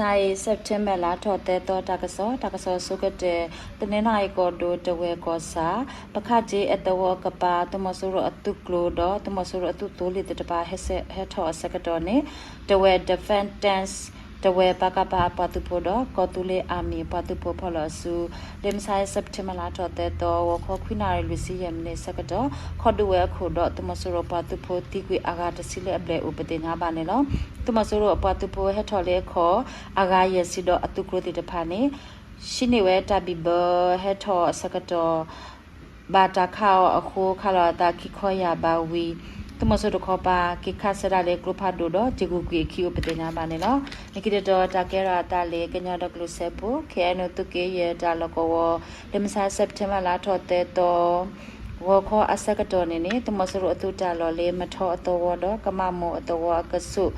တနံၤအံၤ September လါထီၣ်သၢသီ တၢ်ကစီၣ်, တၢ်ကစီၣ်အဆိကတၢၢ်, တနီသရံၣ်ကီၢ်ဒိၣ် တဝဲၢ်ကီၢ်ဆၣ်, ပခးက့အသဝီကပၤ သုးမီၤစိရိၤအသုးကျိၤဒီး သုးမီၤစိရိၤအသုးသိလ့ၣ်သ့ၣ်တဖၣ် ဟဲထီၣ်အဆၢကတီၢ်န့ၣ် တဝဲၢ် Defense Force တဝဲၢ် ပကဖ အပှၤသုးဖိဒီး ကီၢ်သူလ့ၤ Army အပှၤသုးဖိဖီၣ်လီၤအစု လၢမုၢ်ဆါ September လါထီၣ်သၢသီ ဂီၤခီခွံနၣ်ရံၣ်လွံၢ်ဆံယဲၢ်မံးနံးအဆၢကတီၢ် ခီဒူဝဲအခိၣ်ဒီး သုးမီၤစိရိၤပှၤသုးဖိသံကွံာ်အဂၤတဆံလၢအဘျဲၣ်အိၣ်ပသ့ၣ်ညါဘၣ်န့ၣ်လီၤ. သုးမီၤစိရိၤအပှၤသုးဖိဟဲထီၣ်လၢအခီၣ် အဂၤယဲၢ်ဆံဒီးအသုးကျိၤသ့ၣ်တဖၣ်န့ၣ် ဟံးန့ၢ်ဝဲတၢ်ဘံၣ်ဘၢဟဲထီၣ်အဆၢကတီၢ် ဘၣ်တၢ်ခးအီၤအဃိ ခးလီၤအသးခံခီယၢ်ဘးဝံၤ သုးမီၤစိရိၤတခီပၤ က့ၤခးဆၢဒၣ်လၢကျိဖးဒိၣ်ဒီး က့ၤဂုာ်ကွံာ်အခံအိၣ်ပသ့ၣ်ညါဘၣ်န့ၣ်လီၤ. လၢခံတတီၤ တၢ်ကဲထီၣ်အသးလၢကညီဒီကလုာ်စၢဖှိၣ် ခ့ၣ်အဲၣ်ယူၣ် သုးက့ယဲၢ်တၢ်လီၢ်ကဝီၤ လၢမုၢ်ဆါ September လါထီၣ်သၢသီ ဂီၤခီအဆၢကတီၢ်န့ၣ်န့ၣ် သုးမီၤစိရိၤအသုးတၢ်လီၢ်လၢ မထီအသဝီဒီး ကမးမိၢ်အသဝီအကဆူး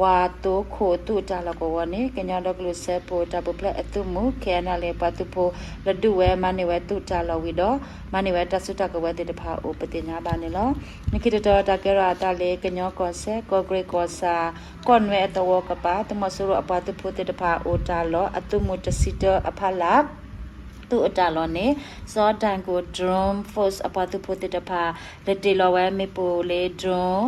ဝၤသိခိၣ်သုးတၢ်လီၢ်ကဝီၤန့ၣ် ကညီဒီကလုာ်စၢဖှိၣ် တၢ်ပူၤဖျဲးအသုးမုၢ် ခ့ၣ်အဲၣ်ယူၣ် ပှၤသုးဖိ လဲၤဒုးဝဲမၤန့ၢ်ဝဲသုးတၢ်လီၢ်ဝံၤဒီး မၤန့ၢ်ဝဲတၢ်စုတၢ်ကဝဲၤသ့ၣ်တဖၣ်အိၣ်ပသ့ၣ်ညါဘၣ်န့ၣ်လီၤ. လၢခံတတီၤ တၢ်ကဲထီၣ်အသးလၢကညီကီၢ်စဲၣ် ကီၢ်ကရ့ၣ်ကီၢ်ဆၣ် ကီၢ်နွဲအသဝီကပၤ သုးမီၤစိရိၤအပှၤသုးဖိသ့ၣ်တဖၣ်အိၣ်တၢ်လီၢ် အသုးမုၢ်တဆံတၢအဖီလာ် သုးအတၢ်လီၢ်န့ၣ် စီၤဒၣ်ကိၣ် Drone Force အပှၤသုးဖိသ့ၣ်တဖၣ် လဲၤတ့ၢ်လီၤဝဲမ့ၣ်ပိၢ်လၢ drone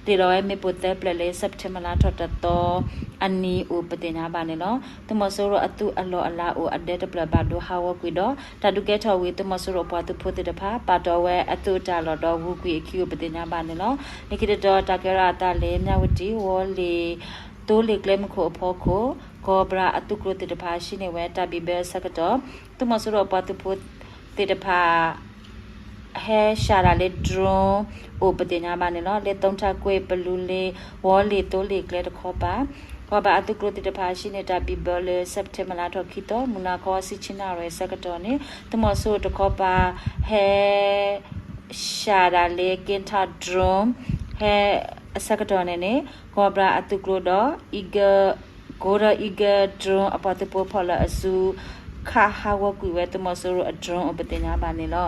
တ့ၢ်လီၤဝဲမ့ၣ်ပိၢ်သၢဖျၢၣ်လၢ September လါထီၣ်တသီအနံၤအိၣ်ပသ့ၣ်ညါဘၣ်န့ၣ်လီၤ. သုးမီၤစိရိၤအသုးအလီၢ်အလၤအိၣ်အဒဲတဖျၢၣ်ဘၣ်ဒိဟးဂီၤကွံာ်ဒီး တၢ်ဒုးကဲထီၣ်ဝံၤ သုးမီၤစိရိၤအပှၤသုးဖိသ့ၣ်တဖၣ် ပာ်တီၢ်ဝဲအသုးအတၢ်လီၢ်ဒီးဂုာ်ကွံာ်အခံအိၣ်ပသ့ၣ်ညါဘၣ်န့ၣ်လီၤ. လၢခံတတီၤ တၢ်ကဲထီၣ်အသးလၢ မၠၣ်ဝတံၣ် ဝီၤလ့ၣ် သိလ့ၣ်ကျဲမုၢ်ခိၣ်အဖီခိၣ် ကီၢ်ဘြၣ်အသုးကျိၤသ့ၣ်တဖၣ် ဟံးန့ၢ်ဝဲတၢ်ဘံၣ်ဘၢအဆၢကတီၢ် သုးမီၤစိရိၤအပှၤသုးဖိသ့ၣ်တဖၣ် ဟဲဆှၣ်ဒၣ်လၢ drone အိၣ်ပသ့ၣ်ညါဘၣ်န့ၣ်လီၤ. လၢသုးထၣ်ကွ့ၢ် ပလူလ့ၣ် ဝီၤလ့ၣ် သိလ့ၣ်ကျဲတခီပၤ ကီၢ်ဘြၣ်အသုးကျိၤသ့ၣ်တဖၣ် ဟံးန့ၢ်တၢ်ဘံၣ်ဘၢလၢ September လါထီၣ်ခံသီ မုၢ်နၤခီဆံဆံနၣ်ရံၣ်အဆၢကတီၢ်န့ၣ် သုးမီၤစိရိၤတခီပၤ ဟဲ ဆှၣ်ဒၣ်လၢ က့ထၣ် drone ဟဲ အဆၢကတီၢ်န့ၣ်န့ၣ် ကီၢ်ဘြၣ်အသုးကျိၤဒီး Eagle Golden Eagle drone အပှၤသုးဖိဖီၣ်လီၤအစု ခးဟးဂီၤကွံာ်ဝဲသုးမီၤစိရိၤအ drone အိၣ်ပသ့ၣ်ညါဘၣ်န့ၣ်လီၤ.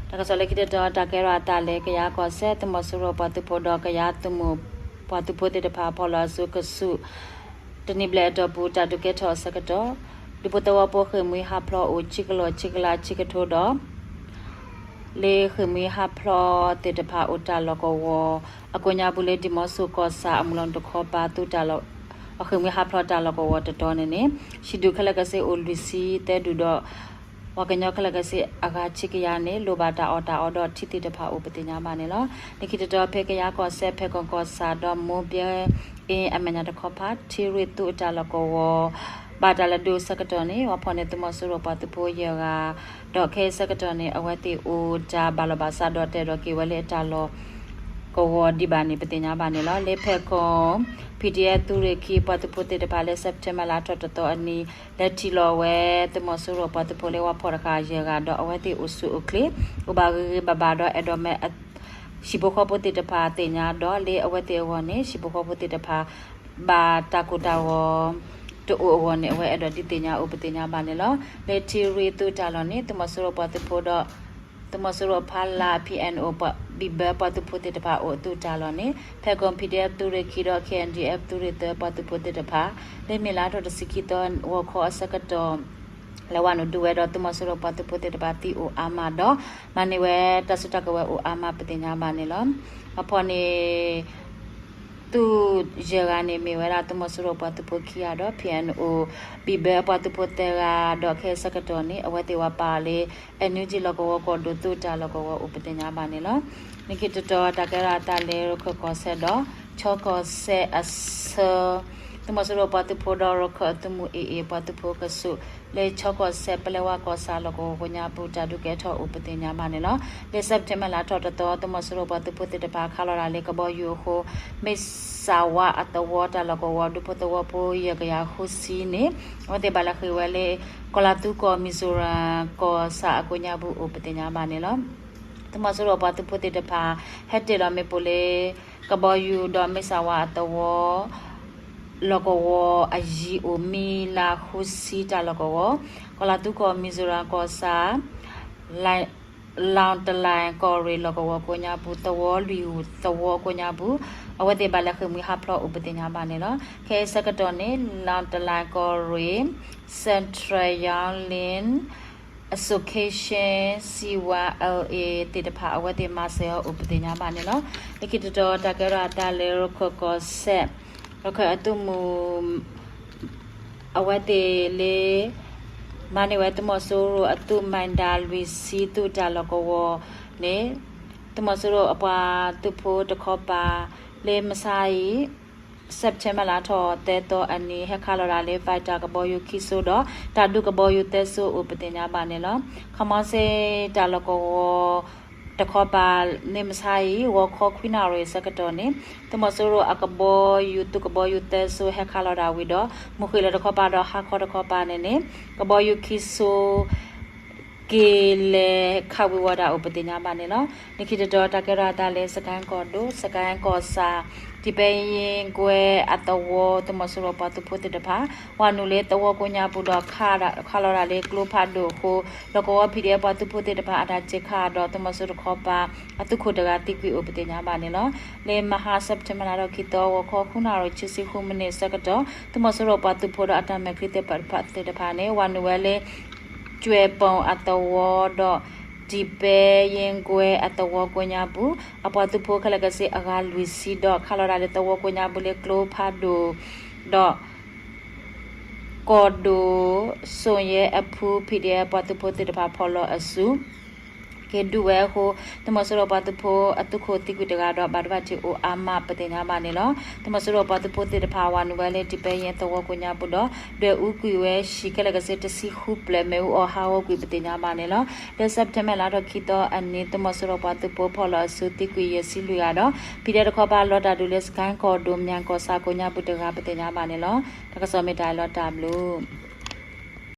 တၢ်ကစီၣ်လၢခံတတီၤ တၢ်ကဲထီၣ်အသးလၢ ကယၤကီၢ်စဲၣ် သုးမီၤစိရိၤပှၤသုးဖိဒီး ကယၤသုးမုၢ်ပှၤသုးဖိသ့ၣ်တဖၣ် ဖီၣ်လီၤအစုကဆူး တနံၣ်ဘျဲၣ်အတီၢ်ပူၤ တၢ်ဒုးကဲထီၣ်အဆၢကတီၢ် ဒူဖိသဝီဖိဃ့ၢ်မှံဟးဖျိးအိၣ် ဆံကလီၢ်ဆံကလးဆံကထိဒီး လၢဃ့ၢ်မှံဟးဖျိးသ့ၣ်တဖၣ်အိၣ်တၢ်လီၢ်ကဝီၤ အကိးညါပူၤလၢ ဒံၣ်မီဆိၣ်ကီၢ်ဆၣ်အမုၢ်လီၤတခီပၤ သုးတၢ်လီၢ် အဃ့ၢ်မှံဟးဖျိးတၢ်လီၢ်ကဝီၤတတီၤန့ၣ်န့ၣ် ဟံၣ်ဒူၣ်ခဲလၢာ်ခဲဆ့အိၣ်လွံၢ်ဆံသၢဒူၣ်ဒီး ပှၤကညီခဲလၢာ်ခဲဆ့အဂၤဆံကယၤန့ၣ် လိၣ်ဘၣ်တၢ်အီၣ်တၢ်အီဒီးထံသ့ၣ်တဖၣ်အိၣ်ပသ့ၣ်ညါဘၣ်န့ၣ်လီၤ. လၢခံတတီၤ ဖဲကယၤကီၢ်စဲၣ် ဖဲကီၢ်ကီၢ်ဆၣ်ဒီး မိၢ်ဘဲအ့အမဲာ်ညါတခီပၤ ထံရ့ၣ်သုးအတၢ်လီၢ်ကဝီၤ ဘၣ်တၢ်လဲၤဒိးအဆၢကတီၢ်န့ၣ် ပှၤဖီၣ်န့ၢ်သုးမီၤစိရိၤပှၤသုးဖိယဲၢ်ဂၤ ဒီးခဲအံၤအဆၢကတီၢ်န့ၣ် အဝဲသ့ၣ်အိၣ်တၢ်ဘၣ်လီၢ်ဘၣ်စးဒီးတၢ်အဲၣ်ဒိးက့ၤဝဲလၢအတၢ်လီၢ်ကဝီၤဒံးဘၣ်န့ၣ် ပသ့ၣ်ညါဘၣ်န့ၣ်လီၤ. လၢဖဲကီၢ် PDF သုးရ့ၣ်ခံ ပှၤသုးဖိသ့ၣ်တဖၣ်လၢ September လါထီၣ်တသီအနံၤ လဲၤထံၣ်လီၤဝဲ သုးမီၤစိရိၤပှၤသုးဖိလၢဝၤဖီၣ်တဃာ်ယဲၢ်ဂၤဒီး အဝဲသ့ၣ်အိၣ်ဆူၣ်အိၣ်ချ့ အိၣ်ဘၣ်ဂ့ၤဂ့ၤဘၣ်ဘၣ်ဒီး အဲၣ်ဒိးမၢ ဟံၣ်ဖိဃီဖိသ့ၣ်တဖၣ်သ့ၣ်ညါဒီး လၢအဝဲသ့ၣ်အဂီၢ်န့ၣ် ဟံၣ်ဖိဃီဖိသ့ၣ်တဖၣ် ဘၣ်တၢ်ကိၢ်တၢ်ဂီၤတအိၣ်အဂီၢ်န့ၣ် အဝဲအဲၣ်ဒိးဒုးသ့ၣ်ညါအိၣ်ပသ့ၣ်ညါဘၣ်န့ၣ်လီၤ. လၢထံရ့ၣ်သုးတၢ်လီၢ်န့ၣ် သုးမီၤစိရိၤပှၤသုးဖိဒီး သုးမီၤစိရိၤဖီလာ် PNO ဘံၣ်ဘၢပှၤသုးဖိသ့ၣ်တဖၣ်အိၣ်သုးတၢ်လီၢ်န့ၣ် ဖဲကီၢ် PDF သုးရ့ၣ်ခံဒီး KNDF သုးရ့ၣ်သၢပှၤသုးဖိသ့ၣ်တဖၣ် လၢမ့ၢ်လါထီၣ်တဆံခံသီ ဂီၤခီအဆၢကတီၢ် လဲၤဝဲနုာ်ဒုးဝဲဒီး သုးမီၤစိရိၤပှၤသုးဖိသ့ၣ်တဖၣ်သံအိၣ်အါမးဒီး မၤန့ၢ်ဝဲတၢ်စုတၢ်ကဝဲၤအိၣ်အါမးပသ့ၣ်ညါဘၣ်န့ၣ်လီၤ. ပှၤဖီၣ်န့ၢ် သုးယဲၢ်ဂၤန့ၣ် မ့ၢ်ဝဲဒၣ်သုးမီၤစိရိၤပှၤသုးဖိခံဂၤဒီး PNO ဘံၣ်ဘၢအပှၤသုးဖိသၢဂၤ ဒီးခဲအံၤအဆၢကတီၢ်န့ၣ် အဝဲသ့ၣ်ဝဲပာ်အီၤလၢ NUG လီၢ်ကဝီၤကီၢ်ဒိၣ်သုးတၢ်လီၢ်ကဝီၤအိၣ်ပသ့ၣ်ညါဘၣ်န့ၣ်လီၤ. လၢခံတတီၤ တၢ်ကဲထီၣ်အသးလၢရခၢၣ်ကီၢ်စဲၣ်ဒီး ခၠီကီၢ်စဲၣ်အဆၢ သုးမီၤစိရိၤပှၤသုးဖိဒီးရခၢၣ်အသုးမုၢ်အ့ၣ်အ့ၣ်ပှၤသုးဖိကဆူး လၢခၠီကီၢ်စဲၣ်ပလဲဝါကီၢ်ဆၣ်လီၢ်ကဝီၤကိးညါပူၤ တၢ်ဒုးကဲထီၣ်အိၣ်ပသ့ၣ်ညါဘၣ်န့ၣ်လီၤ. လၢ September လါထီၣ်တသီ သုးမီၤစိရိၤပှၤသုးဖိသ့ၣ်တဖၣ်ခးလီၤတၢ်လၢကဘီယူၤအဃိ မ့ၢ်စးဝါအသဝီတၢ်လီၢ်ကဝီၤ ဒူဖိသဝီဖိယဲၢ်ကယၤဃုဆံန့ၣ် အဝဲသ့ၣ်ဘၣ်လဲၤဃ့ၢ်ဝဲလၢ ကီၤလၤသူကီၢ် မံၤစိရၣ်ကီၢ်ဆၣ်အကိးညါပူၤအိၣ်ပသ့ၣ်ညါဘၣ်န့ၣ်လီၤ. သုးမီၤစိရိၤပှၤသုးဖိသ့ၣ်တဖၣ် ဟဲတ့ၢ်လီၤမ့ၣ်ပိၢ်လၢ ကဘီယူၤဒီးမ့ၢ်စးဝါအသဝီ လီၢ်ကဝီၤအယံၤအိၣ်မံလါဃုဆံတၢ်လီၢ်ကဝီၤ ကီၤလၤသူကီၢ် မံၤစိရၣ်ကီၢ်ဆၣ် လၢ လီၤတလၢ်ကီၢ်ရ့ၣ်လီၢ်ကဝီၤကိးညါပူၤ သဝီလွံၢ်သဝီကိးညါပူၤ အဝဲသ့ၣ်ဘၣ်လဲၤဃ့ၢ်မှံဟးဖျိးအိၣ်ပသ့ၣ်ညါဘၣ်န့ၣ်လီၤ. ခဲအံၤဆၢကတီၢ်န့ၣ် လီၤတလၢ်ကီၢ်ရ့ၣ် Central Yangling Association စံဝါ လ်အ့ သ့ၣ်တဖၣ် အဝဲသ့ၣ်မၤစၢၤအီၤအိၣ်ပသ့ၣ်ညါဘၣ်န့ၣ်လီၤ. လၢခံတတီၤတၢ်ကဲထီၣ်အသးလၢ ရခၢၣ်ကီၢ်စဲၣ် ရခၢၣ်အသုးမုၢ် အဝဲသ့ၣ်လၢ မၤန့ၢ်ဝဲသုးမီၤစိရိၤအသုးမၤဒၣ်လွံၢ်ဆံသုးတၢ်လီၢ်ကဝီၤန့ၣ် သုးမီၤစိရိၤအပှၤသုးဖိတခီပၤ လၢမဆါအံၤ September လါထီၣ်သၢသီအနံၤ ဟဲခးလီၤဒၣ်လၢ fighter ကဘီယူၤခံစိၤဒီး တၢ်ဒုးကဘီယူၤသၢစိၤအိၣ်ပသ့ၣ်ညါဘၣ်န့ၣ်လီၤ. ခီမီစ့တၢ်လီၢ်ကဝီၤ တခီပၤ လၢမဆါအံၤ ဂီၤခီခွံနၣ်ရံၣ်ဆၢကတီၢ်န့ၣ် သုးမီၤစိရိၤအကဘီယူၤ သုးကဘီယူၤသၢစိၤဟဲခးလီၤဒၣ်ဝံၤဒီး မုၢ်ဃ့ၢ်လၢတခီပၤဒီးဟါခီတခီပၤန့ၣ်န့ၣ် ကဘီယူၤခံစိၤ က့ၤလဲၤခးဝံၤဝီၤဒၣ်အိၣ်ပသ့ၣ်ညါဘၣ်န့ၣ်လီၤ. လၢခံတတီၤတၢ်ကဲထီၣ်အသးလၢ စကဲၣ်ကီၢ်ဒိၣ် စကဲၣ်ကီၢ်ဆၣ် ဒံးပဲယ့ကွဲအသဝီ သုးမီၤစိရိၤပှၤသုးဖိသ့ၣ်တဖၣ် ဝၤနုာ်လၢသဝီကိးညါပူၤဒီး ခးလီၤဒၣ်လၢကျိဖးဒိၣ်အဃိ လီၢ်ကဝီၤ ဖံးဒဲး ပှၤသုးဖိသ့ၣ်တဖၣ်အတၢ်စဲးခးဒီး သုးမီၤစိရိၤတခီပၤ အသုးခိၣ်တဂၤသံကွံာ်အိၣ်ပသ့ၣ်ညါဘၣ်န့ၣ်လီၤ. လၢမဟါ September လါထီၣ်ခံသီ ဂီၤခီဃုနၣ်ရံၣ် ခံဆံဃုမံးနံးဆၢကတီၢ် သုးမီၤစိရိၤပှၤသုးဖိဒီးအတၢ်မဲာ်ချံသ့ၣ်တဖၣ်သ့ၣ်တဖၣ်န့ၣ် ဝၤနုာ်ဝဲလၢ ကၠွဲၣ်ပိၣ်အသဝီဒီး ဒံးပဲယ့ကွဲအသဝီကိးညါပူၤ အပှၤသုးဖိခဲလၢာ်ကစ့အဂၤလွံၢ်ဆံဒီး ခးလီၤဒၣ်လၢသဝီကိးညါပူၤလၢကျိဖးဒိၣ်ဒီး ကီၢ်ဒိၣ်စိၣ်ယဲအဖု ဖံးဒဲး ပှၤသုးဖိသ့ၣ်တဖၣ်ဖီၣ်လီၤအစု က့ၤဒုးဝဲအဃိ သုးမီၤစိရိၤပှၤသုးဖိအသုးခိၣ်သံကွံာ်တဂၤဒီး ဘၣ်ဒိဘၣ်ထံးအိၣ်အါမးပသ့ၣ်ညါဘၣ်န့ၣ်လီၤ. သုးမီၤစိရိၤပှၤသုးဖိသ့ၣ်တဖၣ် ဝၤနုာ်ဝဲလၢဒံးပဲယ့သဝီကိးညါပူၤဒီး ဒွဲၣ်အူကွံာ်ဝဲဟံၣ်ခဲလၢာ်ကစ့တဆံဃုဖျၢၣ် မ့ၣ်အူအီၣ်ဟးဂီၤကွံာ်ပသ့ၣ်ညါဘၣ်န့ၣ်လီၤ. လၢ September လါထီၣ်ခံသီအနံၤ သုးမီၤစိရိၤပှၤသုးဖိဖီၣ်လီၤအစုသံကွံာ်ယဲၢ်ဆံလွံၢ်ဂၤဒီး ဖံးဒဲးတခီပၤလီၤတၢ်ဒုးလၢစကဲၣ်ကီၢ်ဒိၣ် မၠဲၣ်ကီၢ်ဆၣ်ကိးညါပူၤတဂၤပသ့ၣ်ညါဘၣ်န့ၣ်လီၤ. တၢ်ကစီၣ်မ့ၢ်တၢ်အံၤလီၤ တၢ်ဘျုး